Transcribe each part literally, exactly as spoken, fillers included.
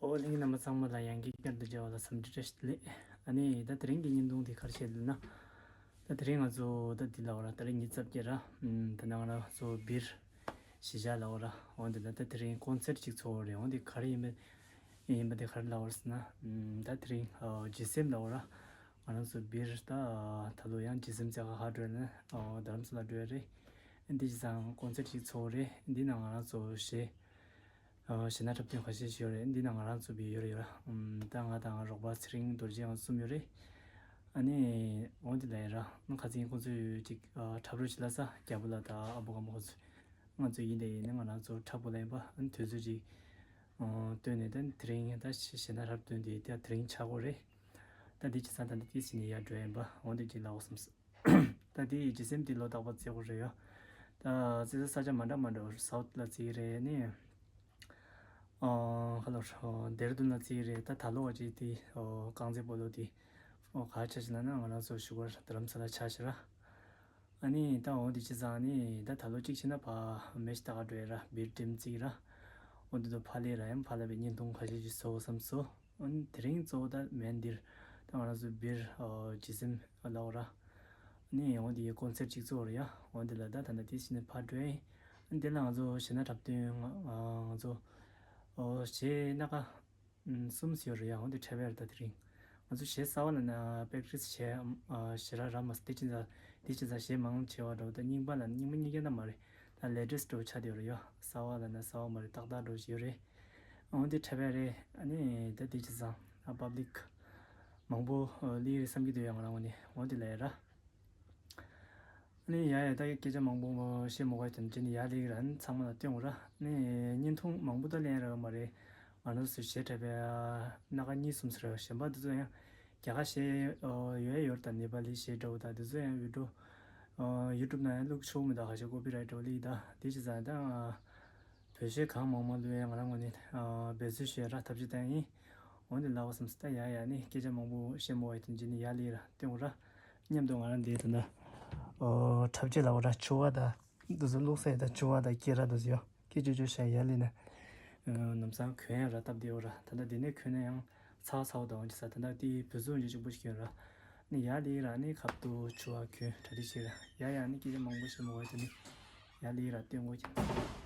ཨོ་ལྷན་རྒྱས་རྣམ་པ་ཚང་མ་ལ་ཡང་བསྐྱར་དུ་མཇལ་བ་ལ་འཚམས་འདྲི་བཀྲ་ཤིས་བདེ་ལེགས། ཨ་ནི་ད་དེ་རིང་གི་བརྙན་ཐུང་དེ་ག་རེ་བྱས་ལབ་ན། ད་དེ་རིང་ང་ཚོ་ད་འདི་ལ་བ་ར་ད་རིང་ཉི་ཤུ་རྩ་བརྒྱད་ར། ཨམ། ད་ནང་ང་རང་ཚོ་སྦིར་གཞིས་ཆགས་ལ་བ་ར། འོན་ཏེ་ད་ད་དེ་རིང་ཀོན་སེར་ཊི་ཅིག་ཚོགས་རེད། འོན་ཏེ་ག་རེ་ཡིན་པ་ཡིན་པ་དེ་ག་རེ་ལབ་པ་རེད་ཟེར་ན། ཨམ། ད་དེ་རིང་ཨ་ལྗིད་སེམས་ལབ་པ་ར། ང་རང་ཚོ་སྦིར་ད་ད་ལོ་ཡང་ལྗིད་སེམས་རྩེ་ག་ཧ་འགྲོ་ན་ཨ་རྡ་རམ་ས་ལ་འགྲོ་ཡ་རེད། འདི་བྱས་ཙང་ཀོན་སེར་ཊི་ཅིག་ཚོགས་རེད། འདི་ན་ང་རང་ཚོ་གཞས་ཨ་གཞས་སྣ་འཁྲབ་སྟོན་ཁ་ཤས་ཤིག་ཡོད་རེད། འདི་ན་ང་རང་ཚོ་སྦིར་ཡོད་རེད་ཡོད་ར། ཨམ། ད་ང་དང་རོགས་པ་ཚེ་རིང་རྡོ་རྗེ་ང་གསུམ་ཡོད་རེད། ཨ་ནི་འོ་འདི་ལ་ཡ་ར་ང་ཁ་སང་ཁོང་ཚོས་ཅིག་ཨ་འཁྲབ་རོགས་བྱེད་ལབ་ས་རྒྱལ་པོ་ལགས་དང་ཨ་བུ་ག་མོ་ཁོང་ཚོས་ང་ཚོ་ཡིན་དེ་ཡིན་ན་ང་རང་ཚོ་འཁྲབ་དགོས་ལབ་ཡིན་པ། ཨ་ནི་དུས་ཚོད་ཅིག་ཨ་བཏོན་ནས་ད་དེ་རིང་ད་གཞས་སྣ་འཁྲབ་སྟོན་དེ་ད་དེ་རིང་ཆགས་ཀྱི་ཡོད་རེད། ད་འདི་བྱས་ཙང་ད་འདི་ཏིས་ནས་ཡར་འགྲོ་ཡིན་པ། འོ་འདི་ཅིག་ལབ་དགོས་བསམས། ད་འདི་ལྗིད་སེམས་འདི་ལོ་རྟག་པར་རྩེ་གི་རེད་ཡ། ད་རྩེ་ས་ས་ཆ་མ་འདྲ་མ་འདྲ་བ་སའུ་ཐི་ལ་རྩེ་གི་རེད། ནི་ཨ་ཁ་ལོ་ཌེ་ར་ལྡུན་ལ་རྩེ་གི་རེད། ད་ད་ལོ་བ་ཅིག་དེ་ཨོ་རྐང་རྩེད་སྤོ་ལོ་དེ་ཨོ་ག་ཆ་ཞིག་ལབ་ན་ང་རང་ཚོ་བཞུགས་སྒར་རྡ་རམ་ས་ལ་ཆ་ཞིག་ར། ཨ་ནི་ད་འོ་འདི་བྱས་ཙང་ནི་ད་ད་ལོ་གཅིག་བྱས་ན་ཕ་མེ་ཤི་ད་ག་འགྲོ་ཡ་ར་སྦིར་ཌིམ་རྩེ་གི་ར། འོ་འདི་ཚོ་ཕ་ལས་ར་ཡང་ཕ་ལ་བའི་བརྙན་ཐུང་ཁ་ཤས་ཤིག་བཟོ་བསམས་སོ། ཨ་ནི་དེ་རིང་གཙོ་བོ་ད་མེན་འདིར་ད་ང་རང་ཚོ་སྦིར་ཨ་ལྗིད་སེམས་ལབ་པ་ར། ཨ་ནི་འོ་འདི་ཡི་ཀོན་སེར་ཊི་ཅིག་གཙོ་བོ་རེད་ཡ། འོ་འདི་ལ་ད་ད་ལྟ་དེ་བྱས་ནས་ཕར་འགྲོ་ཡིན། ཨ་ནི་དེ་ལ་ང་ཚོ་གཞས་སྣ་འཁྲབ་སྟོན་ང་ང་ཚོ་ཨོ་གཞས་སྣ་ཁ་ཨམ་གསུམ་ཡོད་རེད་ཡ། འོ་འདི་འཁྲབ་ཡ་རེད། ད་དེ་རིང་ང་ཚོ་གཞས་གསར་པ་ལབ་ན་པེག་ཊི་སི་བྱས་ཨ་ཞེ་དྲག་རག་མ་སོང་། དེ་བྱས་ཙང་དེ་བྱས་ཙང་གཞས་མང་ཆེ་བ་འདྲ་བོ་ད་རྙིང་པ་ལབ་ན་རྙིང་པ་རྙིང་རྐྱང་ད་མ་རེད། ད་ལེ་ཊེ་སི་ཊི་འདྲ་བོ་ཆགས་བསྡད་ཡོད་རེད་ཡ། གསར་པ་ལབ་ན་གསར་པ་མ་རེད། ཏག་ཏག་འདྲ་བོ་ཞིག་ཡོད་རེད། འོ་འདི་འཁྲབ་ཡ་རེད། ཨ་ནི་ད་དེ་བྱས་ཙང་ཨ་པབ་ལིག་མང་པོ་ཨ་སླེབས་རེད་བསམ་གྱི་འདུག་ཡ། ང་རང་ངོས་ནས་འོ་འདི་ལབ་ཡ་ར། ཨ་ནི་ཡ་ཡ་ད་སྐད་ཆ་མང་པོ་བཤད་མ་དགོས་དོན་རྗེས་ནས་ཡར་སླེབས་ར། ཨ་ནི་ཚང་མ་ལ་སྟོན་དགོས་ར། ཨ་ནི་བརྙན་ཐུང་མང་པོ་ད་ལེན་རག་མ་རེད། ང་རང་ཚོ་གཞས་འཁྲབ་པའི་སྣ་ཁ་གཉིས་གསུམ་ཟེར་བ་གཞན་པ་འདི་ཚོ་ཡང་རྒྱ་གར་གཞས་ཡོད་ཡོད་དང་ནེ་པ་ལི་གཞས་འདྲ་བོ་དང་འདི་ཚོ་ཡང་ཡུ་ཊུབ་ཡུ་ཊུབ་ནང་ཡང་བླུག་ཆོག་མི་འདུག་ཁ་ཤས་ཀོ་པི་རའེ་ཊི་འདྲ་བོ་སླེབས་ད། དེ་བྱས་ཙང་ད་བོད་གཞས་གང་མང་མང་བླུག་ཡ་ང་རང་ངོས་ནས་འབད་བརྩོན་ཞུ་ཡ་ར་ཐབས་ཇུས་བཏོན་ཡིན། འོ་འདི་ལབ་པ་བསམས་སོང་། ད་ཡ་ཡ་ནི་སྐད་ཆ་མང་པོ་བཤད་མ་དགོས་དོན་རྗེས་ནས་ཡར་སླེབས་ར་སྟོན་དགོས་ར། མཉམ་དུ་ང་རང་འདི་ད་ལྟ་ཨོ་འཁྲབ་ཆས་ལབ་པ་ར་ཕྱུ་པ་དང་འདི་ཚོ་བླུག་ས་ཡ་ད་ཕྱུ་པ་དང་སྐེ་རགས་འདི་ཚོ་ཡོད། སྐད་ཅོ་ཅོ་བྱས་ཡར་སླེབས་ནས་ཨ་ནམ་སང་གོན་ཡ་ར་སྟབས་བདེ་བོ་ར། ད་ལྟ་འདི་ནས་གོན་ན་ཡང་ཚ་བ་ཚ་བོ་དང་འོན་ཅི་ས་ད་ལྟ་དེ་བོད་ཟོག་འཇུ་གཅིག་པོ་ཞིག་ཡོད་ར། ནི་ཡར་སླེབས་ར་ནི་ཁབ་ཏུ་ཕྱུ་པ་གོན་གྲ་སྒྲིག་བྱེད་ར། ཡ་ཡ་ནི་སྐད་ཆ་མང་པོ་བཤད་མ་དགོས་དོན་ནི་ཡར་སླེབས་ར་སྟོན་དགོས་ཀྱི།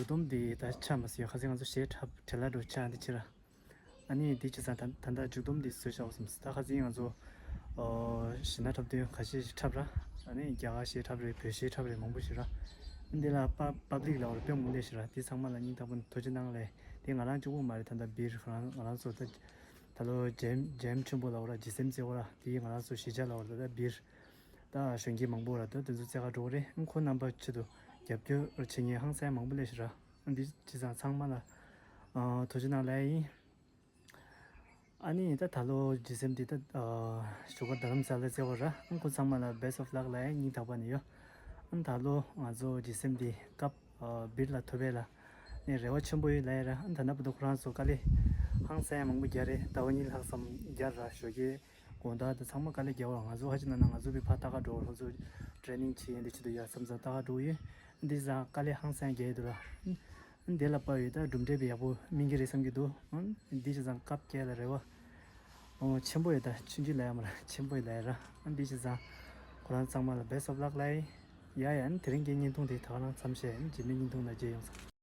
སྡོམ་འདི་ད་ཆགས་མ་སོང་། ཁ་སང་ང་ཚོ་གཞས་འཁྲབ་བྲེལ་ལ་འགྲོ་ཆགས་འདི་ཕྱིར། ཨ་ནི་འདི་བྱས་ཙང་ད་ད་ལྟ་མཇུག་སྡོམ་འདི་བཟོས་བཞག་པ་བསམ། ད་ཁ་སང་ང་ཚོ་ཨོ་གཞས་སྣ་འཁྲབ་སྟོན་ཁ་ཤས་ཤིག་འཁྲབ་ར། ཨ་ནི་རྒྱ་གར་གཞས་འཁྲབ་རེད། བོད་གཞས་འཁྲབ་རེད། མང་པོ་ཞིག་ར། འདི་ལ་པ་པབ་ལིག་ལ་བར་དཔེ་མང་པོ་སླེབས་ཤག་ར། འདི་ཚང་མ་ལ་སྙིང་ཐག་པ་ནས་ཐུགས་རྗེ་གནང་ལེ། འདི་ང་རང་གཅིག་པོ་མ་རེད། ད་ལྟ་སྦིར་ང་རང་ང་རང་ཚོ་ད་ད་ལོ་ཇེམ་ཇེམ་ཆེན་པོ་ལ་བར་ར། ཇི་སེམ་ཙེ་བ་ར། འདི་ང་རང་ཚོ་གཞིས་ཆགས་ལ་བར་ད་ལྟ་སྦིར། ད་གཞོན་སྐྱེས་མང་པོ་ར་ད་དེ་ཚོ་རྩེད་གར་འགྲོ་གི་རེད། ཁོ་རྣམ་པ་ཆེད་དུ་རྒྱབ་སྐྱོར་བྱེད་མཁན་ཧང་སང་མང་པོ་སླེབས་ཤག་ར། འདི་བྱས་ཙང་ཚང་མ་ལ་ཨ་ཐུགས་རྗེ་གནང་ལབ་ཡིན། ཨ་ནི་ད་ད་ལོ་ཇི་སེམ་འདི་ད་ཨ་བཞུགས་སྒར་རྡ་རམ་ས་ལ་རྩེད་གར་ར། ཁོ་ཚང་མ་ལ་best of luck ལབ་ཡིན། སྙིང་ཐག་པ་ནས་ཡོད། ཨ་ནི་ད་ལོ་ང་ཚོ་ཇི་སེམ་འདི་སྐབས་ཨ་སྦིར་ལ་ཐོབ་པ་ལ་ནི་རེ་བ་ཆེན་པོ་ཡོད་ལབ་ཡིན་ར། ཨ་ནི་ད་ནང་བར་དུ་ཁོ་རང་ཚོ་དཀའ་ལས་ཧང་སང་མང་པོ་རྒྱག་རེད། ཟླ་བ་གཉིས་ལྷག་ཙམ་རྒྱག་ར། ཞོགས་ཀས་དགོང་དག་དང་ཚང་མ་དཀའ་ལས་རྒྱག་པ། ང་ཚོ་ཧ་ཅང་ན་ན་ང་ཚོ་བི་ཕར་ལྟ་ག་འགྲོ། ང་ཚོ་ཊེ་རེ་ནིང་བྱེད་ཡས་འདི་ཆེད་དུ་ཡ་བསམ་བསམ་ལྟ་ག་འགྲོ་ཡོད། འདི་ཙང་དཀའ་ལས་ཧང་སང་རྒྱག་ཡོད་འདུག་ར། འདི་ལ་དཔག་ཡོད་ད་གྲུབ་འབྲས་བི་ཡག་པོ་སྨིན་གྱི་རེད་བསམ་གྱི་འདུག། འདི་བྱས་ཙང་སྐབས་བསྐྱལ་ལ་རེ་བ་ཨོ་ཆེན་པོ་ཡོད། ད་ཆུང་ཆུང་ལ་ཡ་མ་ར་ཆེན་པོ་ཡོད་ལ་ཡ་ར། འདི་བྱས་ཙང་ཁོ་རང་ཚང་མ་ལ་best of luck ལབ་ཡིན། ཡ་ཡ། དེ་རིང་གི་བརྙན་ཐུང་དེ་ད་ག་རང་མཚམས་བཞག་ཡིན། རྗེས་མའི་བརྙན་ཐུང་ལ་མཇལ་ཡོང་ཙང་།